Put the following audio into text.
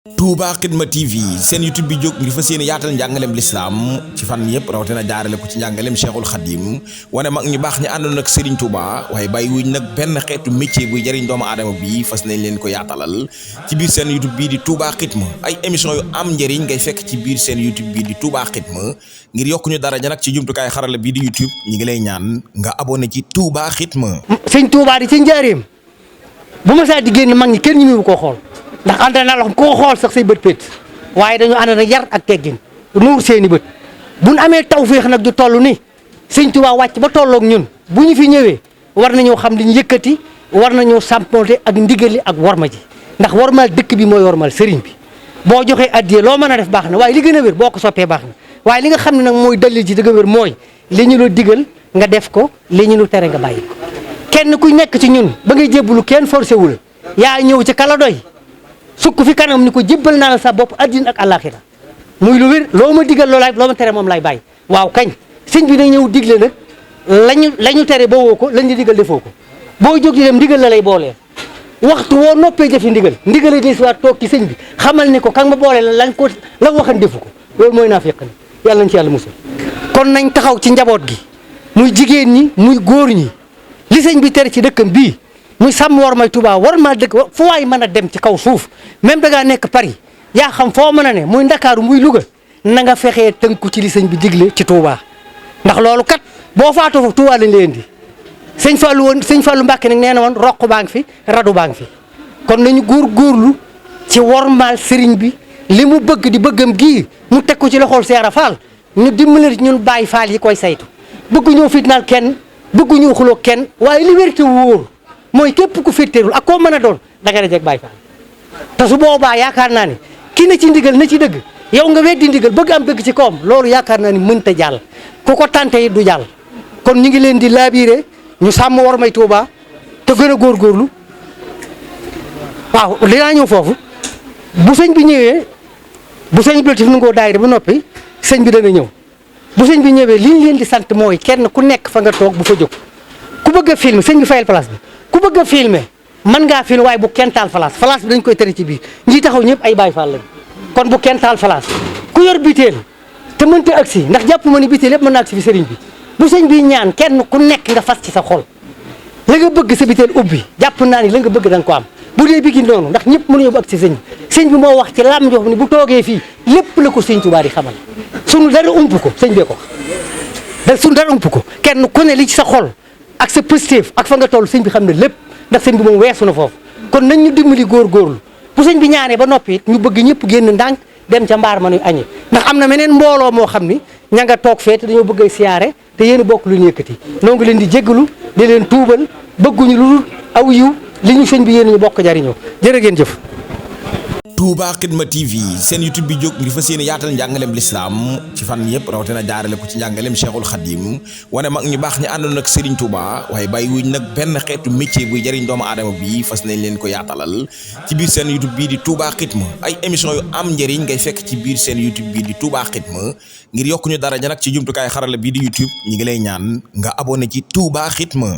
Touba Xidma TV seen YouTube bi jóg ngir fas yéene yaatal njàngaleem lislaam ci fan yëpp rawatina jaarale ko ci njàngaleem Cheikhul Khadim wane mag ñu baax ñi àndoon ak Serigne Touba waaye bàyyi wuñ nag benn xeetu métier buy jëriñ doomu aadama bi fas nañ leen ko yaatalal ci biir seen YouTube bii di Touba Xidma ay émission yu am njëriñ ngay fekk ci biir seen YouTube bii di Touba Xidma ngir yokku ñu daraja nag ci jumtukaay xarala bii di YouTube ñi ngi lay ñaan nga abonné ci Touba Xidma. Sëñ Touba di ci njaareem bu ma saa di génn mag ñi kenn ñu mu ko xool ndax ànd na la koo xool sax say bët pét waaye dañu ànd na yar ak teggin nuur seeni bët buñ amee tawféex nag du toll ni Sëñ Touba wàcc ba tolloog ñun bu ñu fi ñëwee war nañoo xam li ñu yëkkati war nañoo sàmponte ak ndigali ak warma ji ndax warmal dëkk bi mooy warmal sëriñ bi boo joxee addiyee loo mën a def baax na waaye li gën a wér boo ko soppee baax na waaye li nga xam ne nag mooy dalil ji dëgg a wér mooy li ñu la digal nga def ko li ñu lu tere nga bàyyi ko kenn ku nekk ci ñun ba ngay jébbalu kenn forcé wul yaa ñëw ci kala doy sukk fi kanam ni ko jébbal naa la sa bopp addina ak àllaaxira muy lu wér loo ma digal loolaay loo ma tere moom lay bàyyi waaw kañ sëñ bi day ñëw digle nag lañu tere ba woo ko lañ di digal defoo ko boo jóg di dem ndigal la lay boolee waxtu woo noppee jëfi ndigal des waat toog ci sëñ bi xamal ni ko kan ma boole la la waxan defu ko loolu mooy naafiq ni yàlla nañ ci yàlla musul kon nañ taxaw ci njaboot gi muy jigéen ñi muy góor ñi li sëñ bi tere ci dëkkam bii muy sàmm war may Touba war maa dëkk fu waay mën a dem ci kaw suuf même da ngaa nekk Paris yaa xam foo mën a ne muy Ndakaaru muy Louga na nga fexee tënku ci li sëñ bi digle ci Touba ndax loolu kat boo faatoo foofu Touba lañ leen di sëñ Fallou Mbàkke nag nee na woon roq baa ngi fi radu baa ngi fi kon nañu góorgóorlu ci wormaal sëriñ bi li mu bëgg di bëggam gii mu teg ko ci loxol Seera Faal ñu dimbali ñun Baay Faal yi koy saytu bëgg ñoo fitnaal kenn bëgg ñoo xuloo kenn waaye li wér te wóor mooy képp ku féeteerul ak koo mën a doon danga dajeeg Baay Faal te su boobaa yaakaar naa ni ki na ci ndigal na ci dëgg yow nga weddi ndigal bëgg am dëgg ci kawam loolu yaakaar naa ni mënta jàll ku ko tante yi du jàll kon ñu ngi leen di laabiire ñu sàmm war may Touba te gën a góorgóorlu waaw dinaa ñëw foofu bu sëñ bi ñëwee bu sëñ bi nu ngoo daayira ba noppi sëñ bi dana ñëw bu sëñ bi ñëwee li ñu leen di sant mooy kenn ku nekk fa nga toog bu fa jóg ku bëgg a film sëñ bi fayal place bi ku bëgg a filmer mën ngaa film waaye bu kenn taal place bi dañ koy tere ci biir ñi taxaw ñëpp ay Baay Faal lañ kon bu kenn taal place ku yor biteel te mënta agsi ndax jàpp ma ni biteel yëpp mën naa agsi fi sëriñ bi bu sëñ bi ñaan kenn ku nekk nga fas ci sa xol la nga bëgg sa biteel ubbi jàpp naa ni la nga bëgg da nga ko am bu dee bigi noonu ndax ñëpp mënuñu bu agsi sëñ bi moo wax ci lam jox ni bu toogee fii lépp la ko sëñ Tuubaa di xamal sunu dara ump ko sëñ bee ko da sunu dara ump ko kenn ku ne li ci sa xol ak sa positif ak fa nga toll sëñ bi xam ne lépp ndax sëñ bi moom weesu na foofu kon nañ ñu dimbali góorgóorlu bu sëñ bi ñaanee ba noppi it ñu bëgg ñëpp génn ndànk dem ca mbaar ma nuy añee ndax am na meneen mbooloo moo xam ni ña nga toog fee te dañoo bëgg a siyaare te yéen a bokk lu ñu yëkkati noo ngi leen di jéggalu di leen tuubal bëgguñu lu dul aw yiw li ñu sëñ bi yéen ñu bokk jariñoo jërë ngeen jëf. Touba Xidma TV seen YouTube bi jóg ngir fas yéene yaatal njàngaleem lislaam ci fan yëpp rawatina jaarale ko ci njàngaleem Cheikhul Khadim wane mag ñu baax ñi àndoon ak Serigne Touba waaye bàyyi wuñ nag benn xeetu métier buy jëriñ doomu aadama bi fas nañ leen ko yaatalal ci biir seen YouTube bii di Touba Xidma ay émission yu am njëriñ ngay fekk ci biir seen YouTube bii di Touba Xidma ngir yokku ñu daraja nag ci jumtukaay xarala bii di YouTube ñi ngi lay ñaan nga abonné ci Touba Xidma.